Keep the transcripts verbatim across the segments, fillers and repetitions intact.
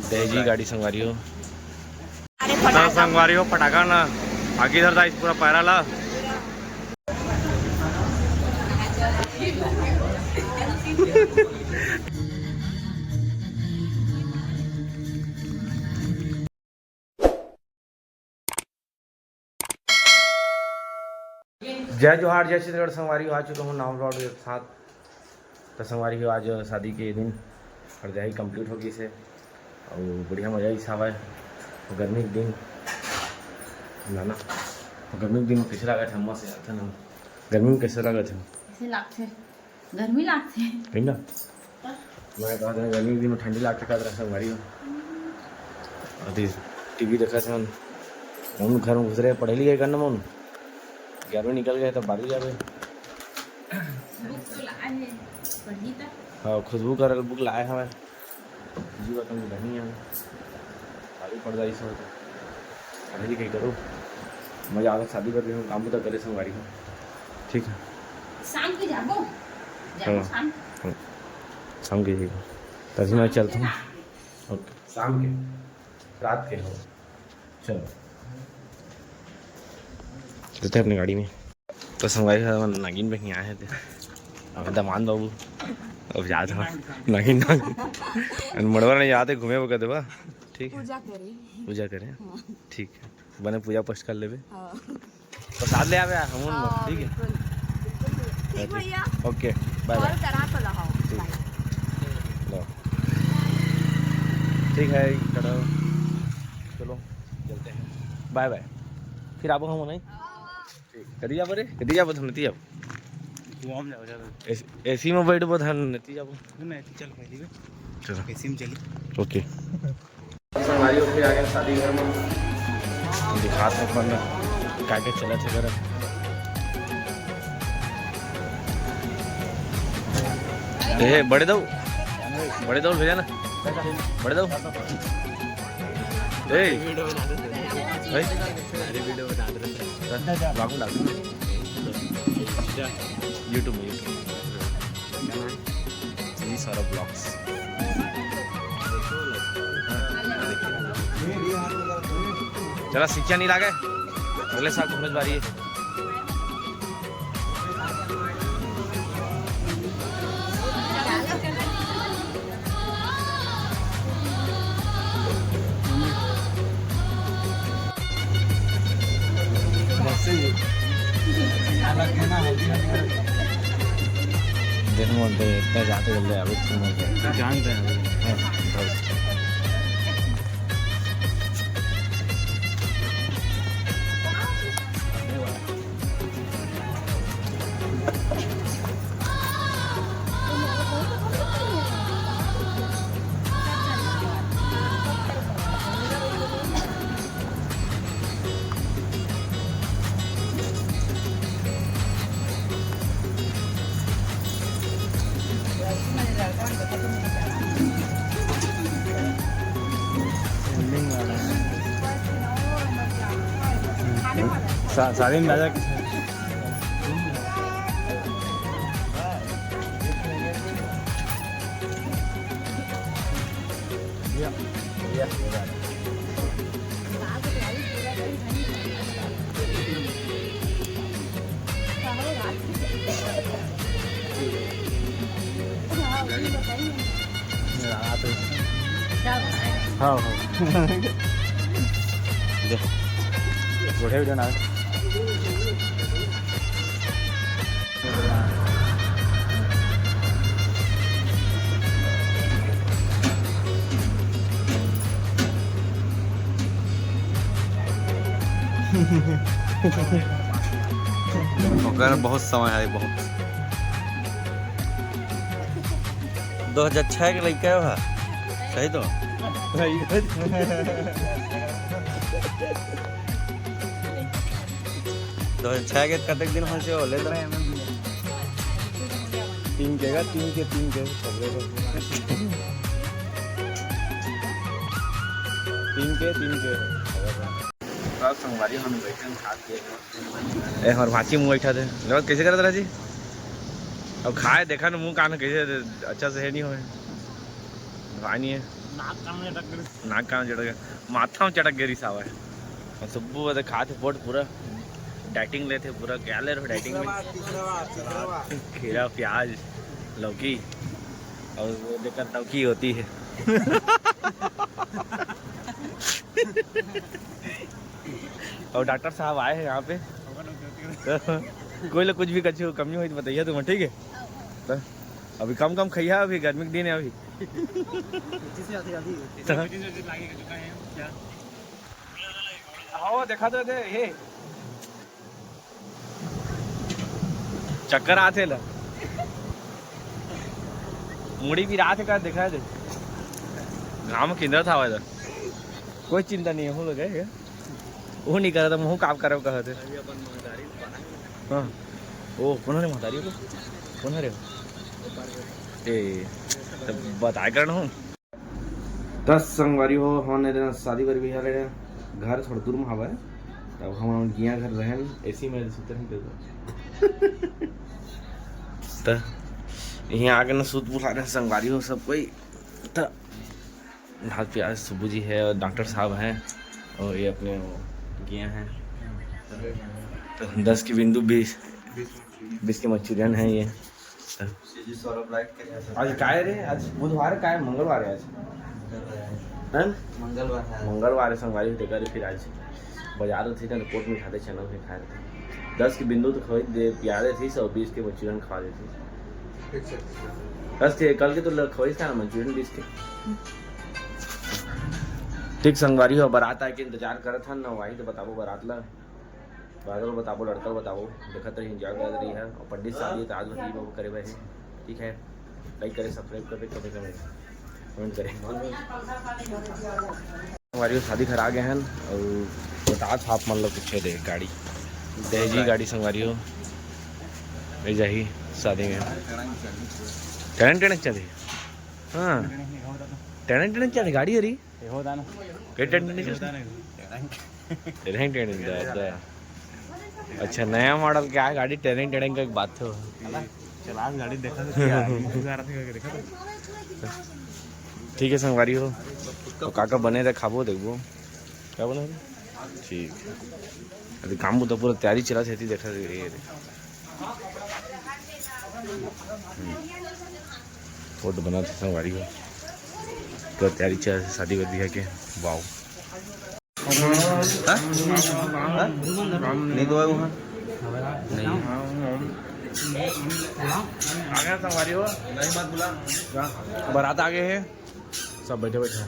दहेजी गाड़ी संगवारी हो। अरे तो फटाका। संगवारी हो, फटाका ना, आगे इधर था इस पूरा पैरा ला। जय जोहार, जय छत्तीसगढ़ संगवारी हो, आ चुका हूँ नवा vlog के साथ। तो संगवारी हो, आज शादी के दिन और दहेज complete हो गई से, और बढ़िया मजा ही सावा है। गर्मी के दिन ना, ना, गर्मी के दिन में कैसे लागत है, मस्त जाते ना। गर्मी में कैसे लागत है? ऐसे लागते, गर्मी लागते। है ना? मैं कहा था, गर्मी के दिन में ठंडी लागते, कहा था संगवारी हो। अभी टीवी देखा था, हम घर में घुस रहे, पढ़े लिखे करना मन। ग्यारहवीं निकल गए तो बारहवीं जावे। बुक तो लाए हैं, पढ़ी तक। हाँ, खुशबू करल बुक लाए हवे। जीवा तुम नहीं है, सारी पढ़ जाई सो तो पढ़े लिखे करो, मजा आवे। शादी कर रही हूँ, काम बुता करे संगवारी हो। ठीक है। शाम के जाबो, जाबो हाँ। शाम। हाँ। शाम के जाइए, तभी मैं चलता हूँ। ओके, शाम के, रात के हो। चलो, चलते हैं अपनी गाड़ी में। तो संगवारी हो, नागिन बहिनी आए हैं ते। अब दमान बाबू, अब जात हो। नागिन, नागिन। अन मड़वा नहीं जाते, घूमे वो कर देबा। ठीक है। पूजा करे। पूजा करे। हाँ। ठीक है। बने पूजा पाठ कर लेबे। हाँ। प्रसाद ले आवे हमन बर, हाँ, ठीक है? बिल्कुल। बिल्कुल, बिल्कुल। ठीक भैया। ओके, बाय बाय। करा तो लगाओ। ठीक। लो। ठीक है, टाटा। चलो, चलते हैं। बाय बाय। फिर आबो हम, नहीं? ठीक। कदी जाबो रे? कदी जाबो, हम नती जाबो। तू हम जाओ, जाओ। एस-, एसी में बैठबो, हम नती जाबो। नहीं, चल पहले बे। चलो। एसी में चली। ओके। संगवारी हो, फिर आ गए शादी घर में। दिखात हो अपन का के चलत है घर। ए, बड़े दऊ, बड़े दऊ भेजा ना, बड़े दऊ। ए, भाई, अरे वीडियो बना दे। बाबू डाल। YouTube में, YouTube में। जी सारा ब्लॉग्स। चला, सिक्का नहीं लागे, अगले साल घूमे बारी है। दिन बोलते इतना जाते बोलते अभी तुम बोलते जानते हैं। हाँ, हाँ। सा-, सारे में राजा किसने? या, या। हाँ, हाँ। दे। बढ़िया वीडियो ना। ओकर बहुत समय है, बहुत। दो हज़ार छह के लइका है, सही तो? सही। दो हज़ार छह के कतेक दिन हो से होले तो? तीन के का, तीन के, तीन के, सबले तो। तीन के, तीन के। रात संगवारी हम बैठे हैं, खा के। ए, हमारे भाची मुँह बैठा थे। गलत कैसे करत रहा जी? अब खाए देखा ना, मुंह कान कैसे अच्छा से हे नहीं होए, भाई नहीं है। नाक कान में चटक गए। नाक कान में चटक गए, माथा में चटक गए रिसावा है। और सुब्बू बदे खाते पोट पूरा, डाइटिंग लेते पूरा। क्या ले रहे हो डाइटिंग में? तीसरा बार, तीसरा बार। खीरा, प्याज, लौकी, और वो देखकर लौकी होती है। और डॉक्टर साहब आए हैं यहाँ पे। कोई लोग कुछ भी कछु कमी होई तो बताइए तुम, ठीक है? तो अभी कम कम खाइए, अभी गर्मी के दिन है अभी। हाँ, देखा तो दे, हे चक्कर आथे ला, मुड़ी भी रात का देखा दे, घाम किंदर था वाला। कोई चिंता नहीं है, हो गए। वो नहीं करा था, मुँह काम करे कहा थे। हाँ, वो कौन है महतारी को? कौन है रे? ए, तो बताए कर ना हूँ। दस संगवारी हो, हमन ए दिन शादी बर बिहार रहे, घर थोड़ा दूर में हवय, तब हम गिया घर रहन, एसी में सुते रहन। त यहाँ आके ना सूत बुला रहे संगवारी हो सब कोई। त हाथ पे आज सुबू जी है और डॉक्टर साहब हैं और ये अपने वो गिया हैं। तो दस के बिंदु बीस, बीस के मंचूरियन है ये। आज काय रे? आज बुधवार काय? मंगलवार है आज। है ना? मंगलवार है। मंगलवार है संगवारी, देखा रे, फिर आज बाजार थी ना, कोट में खाते चना भी खाए थे। दस के बिंदु तो खवाई दे, पियादे थी, सौ बीस के मंचूरियन खवा देती। दस के कल के तो ल-, खवाई था ना मंचूरियन बीस के। ठीक संगवारी हो, बारात आए के इंतजार करत हन ना, वही तो बताबो बारात ला। बादल बताबो, लड़का बताबो, देखत रही, एंजॉय करत रही है। और पंडित शादी है तो आज भर वो करे भाई, ठीक है, लाइक करे, सब्सक्राइब करे, कमेंट करे, कमेंट करे। हमारी शादी घर आ गए हैं और बता था आप मन लोग पीछे दे गाड़ी, दहेजी गाड़ी संगवारी हो, ले जाही शादी में। टड़ंग टड़ंग चली, हाँ, टड़ंग टड़ंग चली गाड़ी हरी। ये होता ना। के टड़ंग टड़ंग चली? टड़ंग टड़ंग दादा। अच्छा, नया मॉडल क्या है गाड़ी, टड़ंग टड़ंग का एक बात हो। चला गाड़ी देखा तो क्या है? आ रहा था करके देखा तो। ठीक है संगवारी हो, तो काका बने रहे, खाबो देखबो। क्या बना है? ठीक। अभी काम तो पूरा तैयारी चला, सेती देखा ये रे। हम्म। फोटो बना था संगवारी हो। पूरा तैयारी चला, शादी कर दिया के। वाओ। हाँ? हाँ? नहीं तो है वहाँ। नहीं। आ गया संगवारी हो। बारात आ गए हैं। सब बैठे बैठे हैं।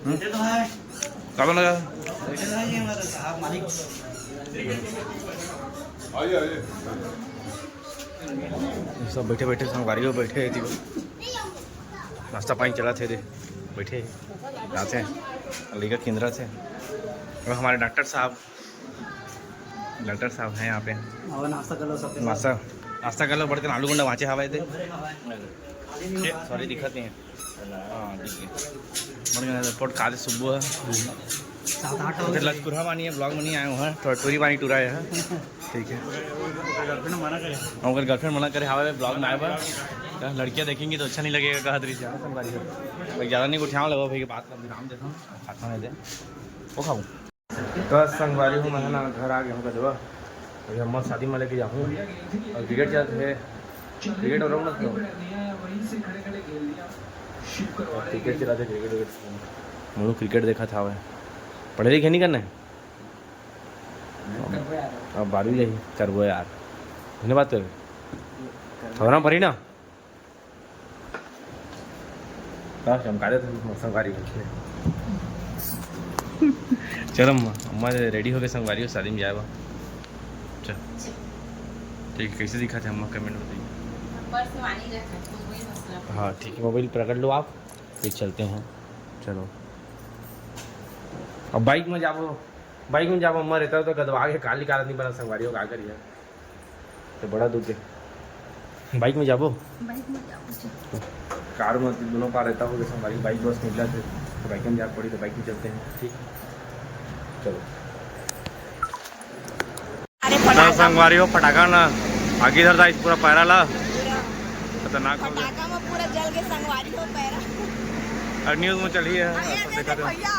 हम्म? क्या बना? सब बैठे बैठे संगवारी हो बैठे हैं। नाश्ता पानी चला थे रे, बैठे जाते हैं। लड़का केंद्रा थे और हमारे डॉक्टर साहब, डॉक्टर साहब हैं यहाँ पे। और नाश्ता कर लो सबके साथ। नाश्ता, नाश्ता कर लो, बढ़ के आलू गुंडा वाचे हवाए थे। सॉरी, दिखत नहीं है। हाँ, ठीक है। बढ़िया है, रिपोर्ट काले सुबह है। सात आठ फिर लचकुरहा मानी है, ब्लॉग में नहीं आए हुए हैं, थोड़ा टूरी पानी टूरा है। ठीक है। ओकर गर्लफ्रेंड मना करे। ओकर गर्लफ्रेंड मना करे, हमारे ब्लॉग में आए बा। क्या लड़कियाँ देखेंगी तो अच्छा नहीं लगेगा, कहा तरी जाना संगवारी हो। भाई, ज़्यादा नहीं उठाऊँ, लगा भाई, बात कर, नाम देता हूँ, खाता नहीं दे, वो खाऊँ। तो संगवारी हो, मैं ना घर आ गया हूँ, कदवा। अभी अम्मा शादी में लेके जाऊँ और क्रिकेट चलते हैं। क्रिकेट और ना करो। क्रिकेट चलाते, क्रिकेट, क्रिकेट। हम लोग क्रिकेट देखा था भाई। पढ़े लिखे नहीं करना है। अब बारहवीं जाही, करबो यार। धन्यवाद कर। खबरा पढ़ी ना। का चमका देते हैं संगवारी। चलो अम्मा, अम्मा रेडी हो गए संगवारी, शादी में जाए बा। चल। ठीक है, कैसे दिखा थे अम्मा, कमेंट बताइए। ऊपर से पानी रखा, तो वही मसला। हाँ, ठीक है, मोबाइल पकड़ लो आप, फिर चलते हैं। चलो। अब बाइक में जाबो, बाइक में जाबो, अम्मा रहता तो गदवा के काली कारत नहीं बना संगवारी हो, का करिए। तो बड़ा दुख है। बाइक में जाबो? बाइक में जाबो, चल। कार में तो दोनों पार रहता होगा संगवारी, बाइक बस निकला थे, तो बाइक में जा पड़ी, तो बाइक में चलते हैं, ठीक? चलो। अरे तो फटाका। संगवारी हो, फटाका ना आगे इधर था, इस पूरा पैरा ला। खतरनाक हो गया। फटाका में पूरा जल के संगवारी हो पैरा। और न्यूज में चली है, हाँ, ये सब दे देखा दे था। भैया।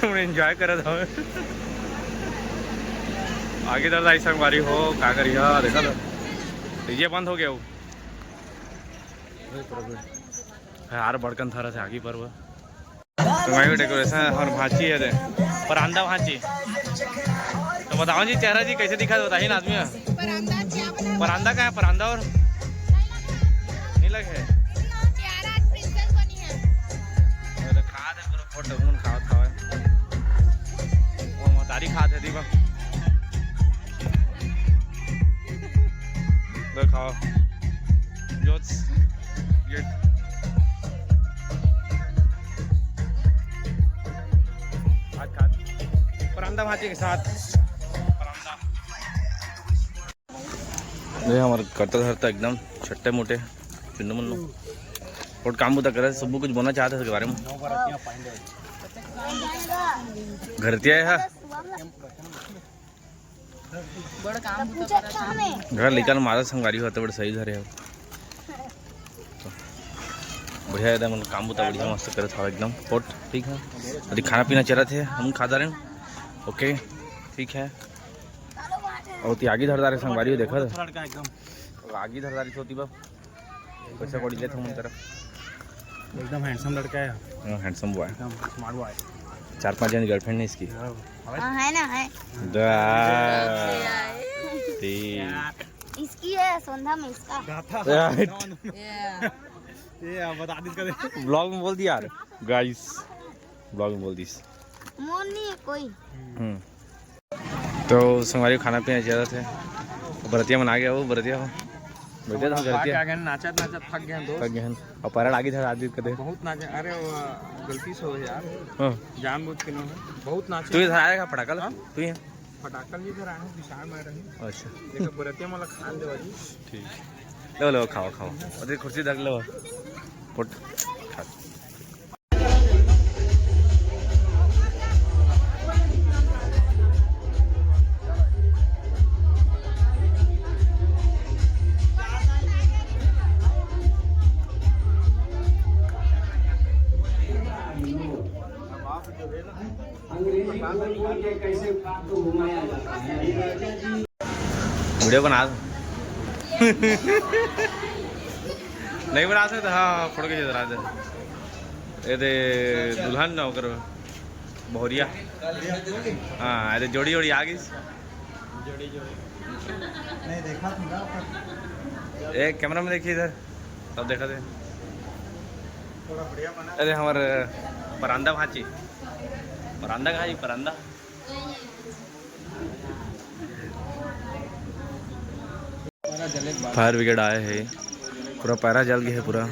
हम एंजॉय करत हवे। आगे दर्द आई संगवारी हो, का करिया, देखा था। डीजे बंद हो गया वो। यार बड़कन थारा से आगे पर वो। तो मैं भी डेकोरेशन और भांची है दे। परांदा भांची। तो बताओ जी, चेहरा जी कैसे दिखा, बताइए ना आदमी। परांदा क्या बना? परांदा कहाँ है? परांदा और नहीं लगे है। चेहरा आज प्रिंसेस बनी है। अरे खा दे पूरा फोटो घूम खाओ खाओ। वो मतारी खा दे दीवा। लो खाओ। जो ये आज खा परांदा भांची के साथ परांदा। ये हमारे करता धरता एकदम छट्टे मोटे चुन्नू मुन्नू। और काम बुता करे, सब कुछ बोलना चाहते हैं इसके बारे में। घरतिया है। बड़ काम बुता करत हवे। घर लइका ल मारत संगवारी हो, तो बड़ सही धरे हो। तो बढ़िया एकदम काम बुता बढ़िया मस्त करत हवे एकदम। पोट ठीक है, अभी खाना पीना चलत है, हम खा डारेन। ओके, ठीक है। और ती आगी धर डारे संगवारी हो, देखा था? लड़का एकदम। आगी धर डारे छोटी बा। पैसा कौड़ी लेत हमन तरफ। एकदम हैंडसम लड़का है। हाँ, हैंडसम बॉय। एकदम स्मार्ट बॉय। चार पांच जन गर्लफ्रेंड है इसकी। हाँ। हाँ, है ना, है। दा। ती। इसकी है, सोंधा में इसका। गाथा। राइट। ये। ये आप बता दीजिए कदे। ब्लॉग में बोल दिया यार, गाइस। ब्लॉग में बोल दिस। मोर नहीं है कोई। हम्म। तो संगवारी खाना पीना ज्यादा थे। बरतिया मन आ गया, वो बरतिया हो। बरतिया तो खा के आ गए, नाचत नाचत थक गए हैं दोस्त। थक गए हैं। और पैरा लागी था आदि कदे। बहुत नाचे, अरे वो गलती से हो यार। हाँ। जानबूझ के नहीं है। बहुत नाचे। तू इधर आएगा फटाका ला? हाँ? तू ही है? फटाका नहीं इधर आए हैं, विशाल मार रहे हैं। अच्छा। देखो बरतिया मला खान देवा जी। ठीक। लो, लो, खाओ, खाओ। अरे कुर्सी धर लो। पोट खा। वीडियो बना दो। नहीं बना सकते, हाँ, हाँ, फोटो खींच रहा है। ये दे दुल्हन ना होकर बहुरिया। हाँ, अरे जोड़ी जोड़ी आ गई। नहीं देखा तुमने। ए, कैमरा में देखिए इधर, सब देखा थे। थोड़ा बढ़िया बना। अरे हमारे परांदा भांची, परांदा कहाँ जी, परांदा। फायर ब्रिगेड आए है, पूरा पैरा जल गया है पूरा।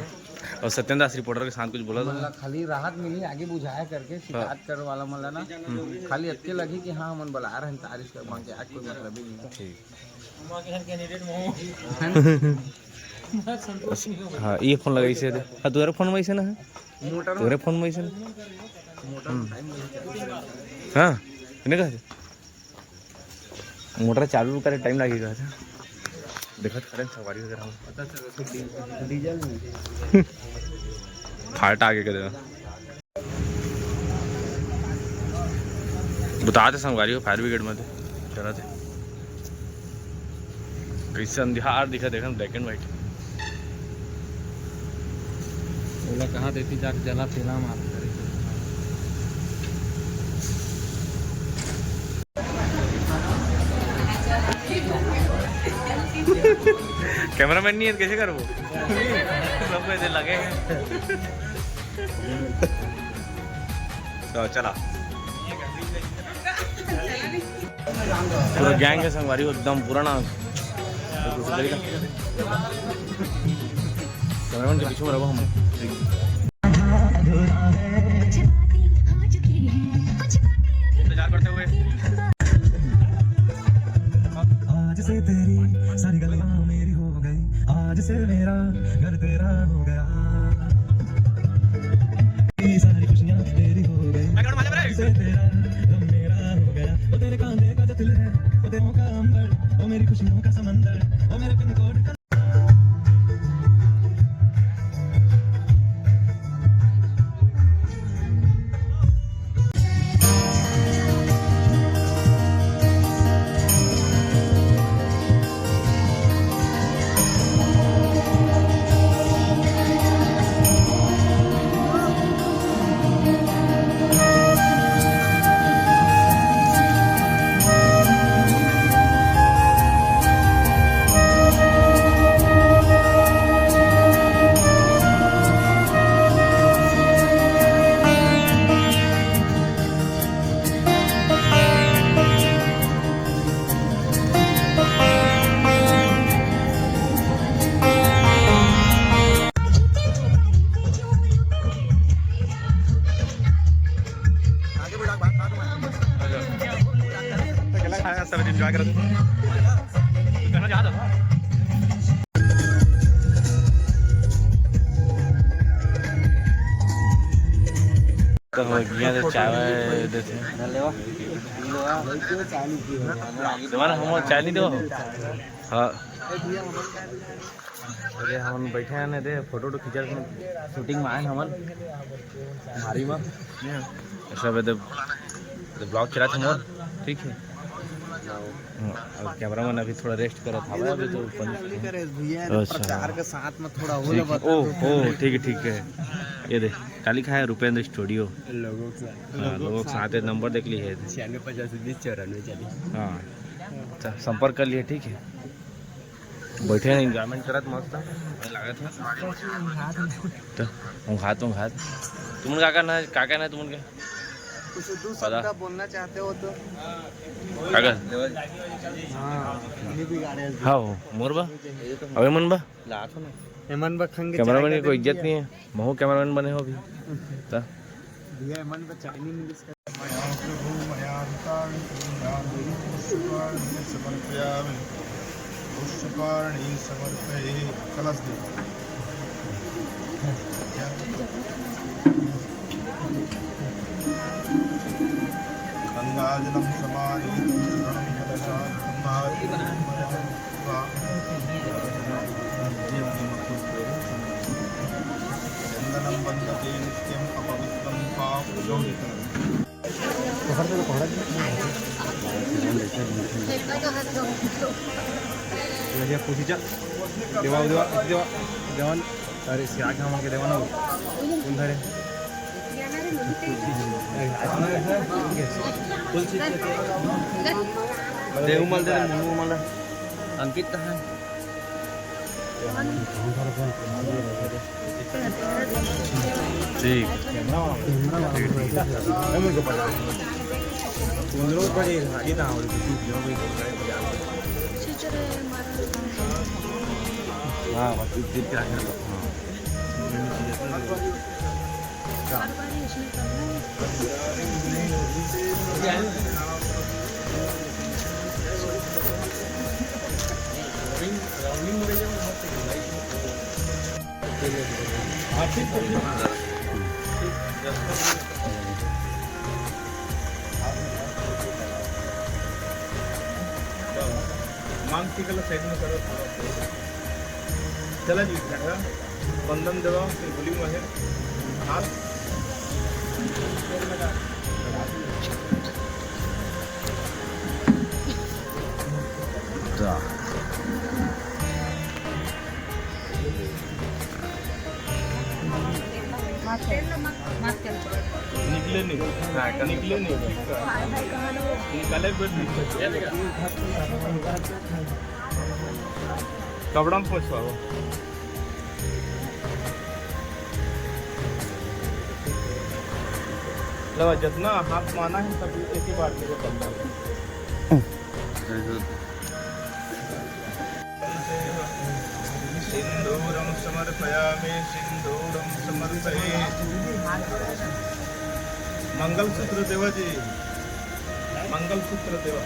और सत्येंद्र दास रिपोर्टर के साथ कुछ बोला था। मतलब खाली राहत मिली, आगे बुझाया करके शिकायत करे वाला मन ला ना, हम्म। खाली अतके लगी कि हाँ, हमन बला रहे हैं, तारीफ कर मांगे, आज कोई मतलब ही नहीं है। ठीक। हाँ, ये फोन लगाई से। हाँ, तुम्हारे फोन में ऐसे ना है? मोटर में। तुम्हारे फोन में ऐसे ना? मोटर में हम्म। टाइम नहीं है। हाँ, इन्हें कहा। मोटर चालू करे टाइम लागेगा। देखत खड़े सवारी वगैरह में। पता चला तो डी-, डीजल में। फाट आगे कर देना। बता दे संगवारी हो, फायर ब्रिगेड में थे। चला थे। कैसे अंधियार दिखा, देखा, black and white। ओला कहाँ देती जाके जला तेला मार करे। कैमरामैन नहीं है तो कैसे करबो? सबको ऐसे लगे हैं। तो चला। पूरा गैंग है संगवारी, वो एकदम पुराना। कैमरामैन के पीछे में रहो हम। ठीक। इंतजार करते हुए। आज से तेरी सारी गलियां मेरी हो गई, आज से मेरा घर तेरा हो गया। ये सारी खुशियां तेरी हो गई, आज से तेरा गम मेरा हो गया। वो तेरे कांधे का जो दिल है, वो तेरे का अंबर, वो मेरी खुशियों का समंदर, वो मेरे पिन कोड का कहो, गिया तो चाय देथे। जमाना हम चाय नहीं दो। हाँ। अरे, हम बैठे हैं ना, दे, फोटो वोटो खींचा, shooting में आए हैं हमन, भारी में। सब इधर, इधर vlog चला था मोर, ठीक है। हाँ, और cameraman अभी थोड़ा rest करत हवे, अभी तो अपन भैया अच्छा। प्रचार के साथ में थोड़ा ठीक है। ओ, ओ, ठीक है, ठीक है। ये दे, का लिखा है? रुपेंद्र स्टूडियो। लोगों के साथ। हाँ, लोगों के साथ है, नंबर देख ली है। छियानवे पचास बीस चौरानवे चालीस। हाँ, अच्छा, संपर्क कर लिए, ठीक है। बैठे हैं, enjoyment करत मस्त। लागत है। तो, ऊँघात, ऊँघात। तुमन का करना है, का कहना है तुमन के? कुछ दो पता। शब्द बोलना चाहते हो तो? का कर? हाँ, ये भी गा रहे हैं। हाँ, हो, मोर बा? अबे मन बा? एमन बा खंग cameraman की कोई इज्जत नहीं है। महू cameraman बने हो अभी। त भैया, एमन बा Chinese English का। मया प्रभु मया हृतां क्रीडां पुष्पकाणि समर्पयामि। पुष्पकाणि समर्पये। कलश दे। गंगाजलं समानीतं सुगणं जलचारं नारीगणं मया चन्दनं वन्दते नित्यम् अपवित्रं पापजोनितं। भैया पूछी जा। देवा, देवा, देवा, देवन। अरे, सिया के हमन के देवन हो। कौन धरे? देव मल दे, मुनु मल। अंकित कहाँ है? ठीक। हाँ, बस, ठीक, ठीक, ठीक। मांग के गला side में करो थोड़ा। चला जी, चला। बंदन देवा, फिर बोली हुआ है। हाथ। निकले नहीं, निकले नहीं। निकाले बैठ। कपड़ा में पोछवा हो। लो, जितना हाथ माना है, सब एक ही बार मेरे पकड़। सिंदूरं समर्पयामि, सिंदूरं समर्पये। मंगलसूत्र देवा जी, मंगलसूत्र देवा।